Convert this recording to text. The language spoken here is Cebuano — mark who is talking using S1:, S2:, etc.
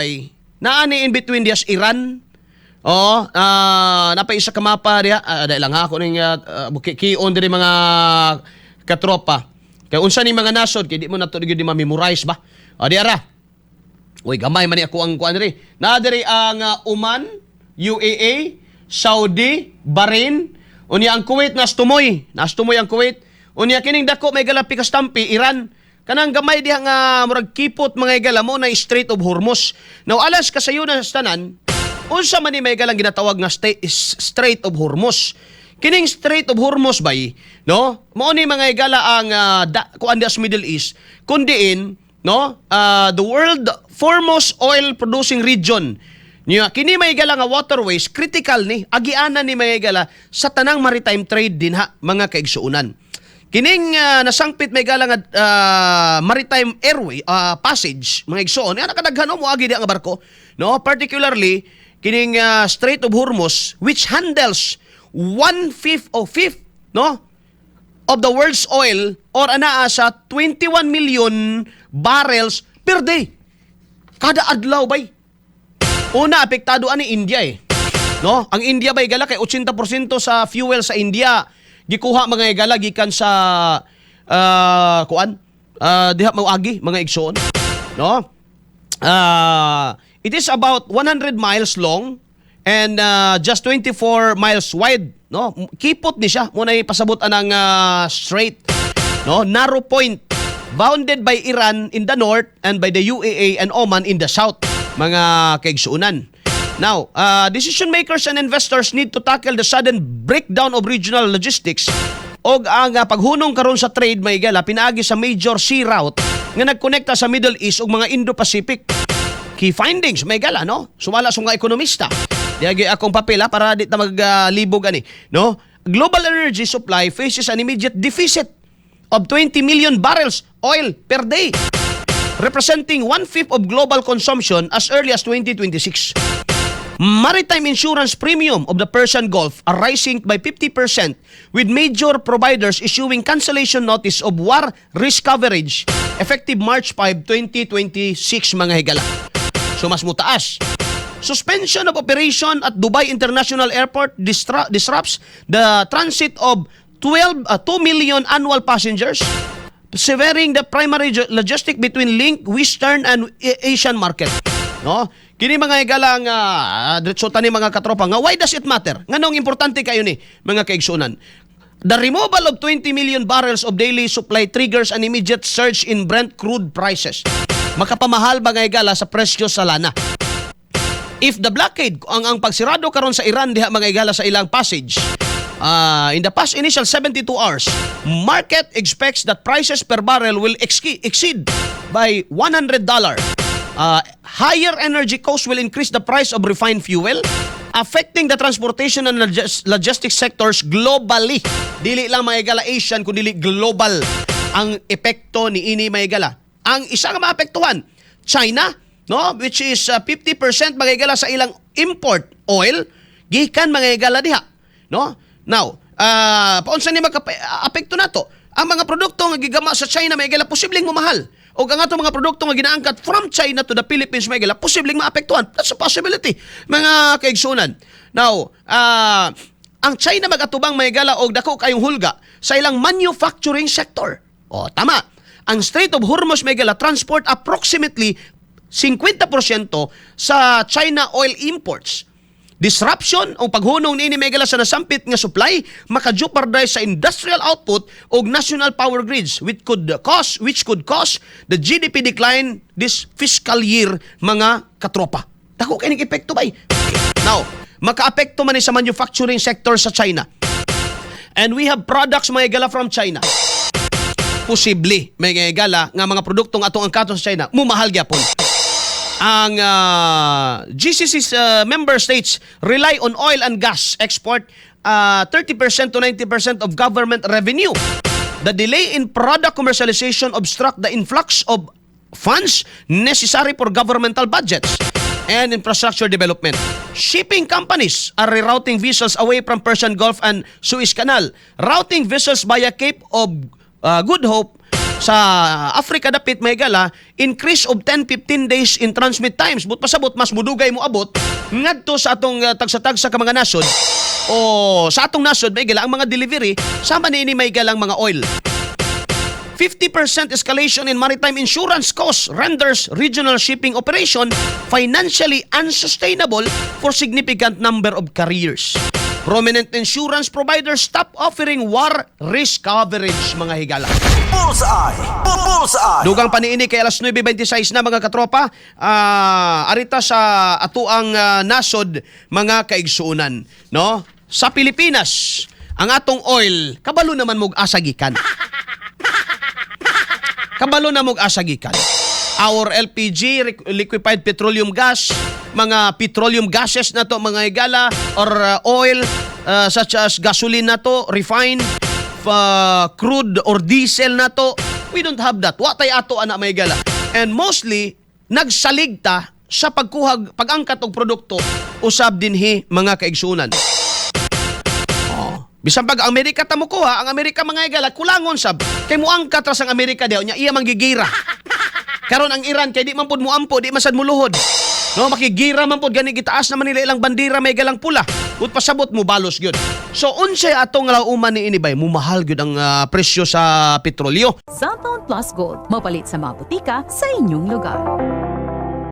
S1: Ay, naani in between dias Iran. Oo, napa isa ka mapa diha. Dahil lang ha, ako ning kion diri, mga katropa. Kay unsa ni mga nasod kay di mo nato gyud ma-memorize ba? O di ara. Uy, gamay man ni ako ang kuan diri. Na diri ang Oman, UAE, Saudi, Bahrain, unya ang Kuwait nas tumoy. Nas tumoy ang Kuwait. Unya kining dako may gala pikastampi Iran. Kanang gamay diha nga murag kipot, mga higala, mo na Strait of Hormuz. Now alas kasayunan sa tanan, unsa man ni may galang ginatawag nga Strait of Hormuz? Kining Strait of Hormuz bay, no? Mao ni, mga higala, ang kuan diha sa Middle East, kundiin, no? The world foremost oil producing region. Nya kini may higala nga waterways critical ni agianan ni, mga higala, sa tanang maritime trade dinha, mga kaigsuonan. Kining nasangpit may gala nga maritime airway passage, mga igsoon, nga nakadaghan mo agi di ang barko, no? Particularly kining Strait of Hormuz, which handles one fifth of fifth, no, of the world's oil or anaa sa 21 million barrels per day. Kada adlaw bay. Una, apektado ani India eh. No? Ang India bay gala kay 80% sa fuel sa India gikuha, mga higala, gikan sa kuan diha moagi, mga igsoon, no? It is about 100 miles long and just 24 miles wide, no? Kipot ni siya mo na pasabot anang strait, no? Narrow point bounded by Iran in the north and by the UAE and Oman in the south, mga kaigsuonan. Now, decision makers and investors need to tackle the sudden breakdown of regional logistics og ang paghunong karon sa trade may gala pinaagi sa major sea route nga nagkonekta sa Middle East ug mga Indo-Pacific. Key findings may gala, no? Sumala sa mga ekonomista. Diagi akong papel ha, para di ta maglibog ani, no? Global energy supply faces an immediate deficit of 20 million barrels oil per day, representing one-fifth of global consumption as early as 2026. Maritime insurance premium of the Persian Gulf are rising by 50%, with major providers issuing cancellation notice of war risk coverage effective March 5, 2026, mga higala. So mas mutaas. Suspension of operation at Dubai International Airport disrupts the transit of 2 million annual passengers, severing the primary logistic between link Western and Asian market. No? Kini, mga higala, nga diretso tani, mga katropa, nga why does it matter? Nganong importante kayo ni, mga kaigsunan? The removal of 20 million barrels of daily supply triggers an immediate surge in Brent crude prices. Makapamahal ba, mga higala, sa presyo sa lana? If the blockade, ang pagsirado karon sa Iran diha, mga higala, sa ilang passage, in the past initial 72 hours, market expects that prices per barrel will exceed by $100. Higher energy costs will increase the price of refined fuel, affecting the transportation and logistics sectors globally. Dili lang, mga higala, Asian, kundi global ang epekto ni ini, mga higala. Ang isa nga maapektuhan, China, no, which is 50%, mga higala, sa ilang import oil gikan, mga higala, diha, no? Now, paunsa ni maka-apekto nato? Ang mga produkto nga gigama sa China, mga higala, posibleng momahal. O ang atong mga produkto nga ginaangkat from China to the Philippines, mga higala, posibleng maapektuhan. That's a possibility, mga kaigsunan. Now, ang China magatubang, mga higala, og dako kayong hulga sa ilang manufacturing sector. O, tama. Ang Strait of Hormuz, mga higala, transport approximately 50% sa China oil imports. Disruption o paghunong niini, mga higala, sa nasampit nga supply maka-jeopardize sa industrial output og national power grids, which could cause the GDP decline this fiscal year, mga katropa. Dako kay ning epekto bay. Now, makaapekto man ni sa manufacturing sector sa China. And we have products, mga higala, from China. Posible, mga higala, nga mga produktong atong angkaton sa China mumahal gyapon. Ang GCC's member states rely on oil and gas export, 30% to 90% of government revenue. The delay in product commercialization obstruct the influx of funds necessary for governmental budgets and infrastructure development. Shipping companies are rerouting vessels away from Persian Gulf and Suez Canal, routing vessels via Cape of Good Hope. Sa Africa dapit, mga higala, increase of 10-15 days in transmit times. But pasabot, mas mudugay mo abot ngadto sa atong tagsa-tagsa ka mga nasod o sa atong nasod, mga higala, ang mga delivery sama niini, mga higalang mga oil. 50% escalation in maritime insurance costs renders regional shipping operation financially unsustainable for significant number of carriers. Prominent insurance providers stop offering war risk coverage, mga higala.
S2: Bullseye! Bullseye!
S1: Dugang paniini kay alas 9:26 na, mga katropa. Arita sa atuang nasod, mga kaigsuonan, no? Sa Pilipinas, ang atong oil kabalo naman mog asa gikan. Kabalo na mog asa gikan. Our LPG, liquefied petroleum gas, mga petroleum gases na to, mga higala, or oil such as gasoline na to, refined, crude or diesel na to. We don't have that. Wa tay ato ana, mga higala. And mostly, nagsaligta sa pagkuhag, pag-angkat og produkto usab dinhi, mga kaigsunan. Bisan pag Amerika ta mo kuha, ang Amerika, mga higala, kulangon sab. Kay muangkat ra sang Amerika diha nya iya manggigira. Karon ang Iran kay di man pud muampo, di man sad muluhod. No, makigira man pud gani, gitaas naman nila ilang bandera may galang pula. Ut pasabot mo balos gyud. So unsay atong lauman ni ini bay? Mumahal gyud ang presyo sa petrolyo.
S3: Xanthone Plus Gold, mapalit sa mga butika sa inyong lugar.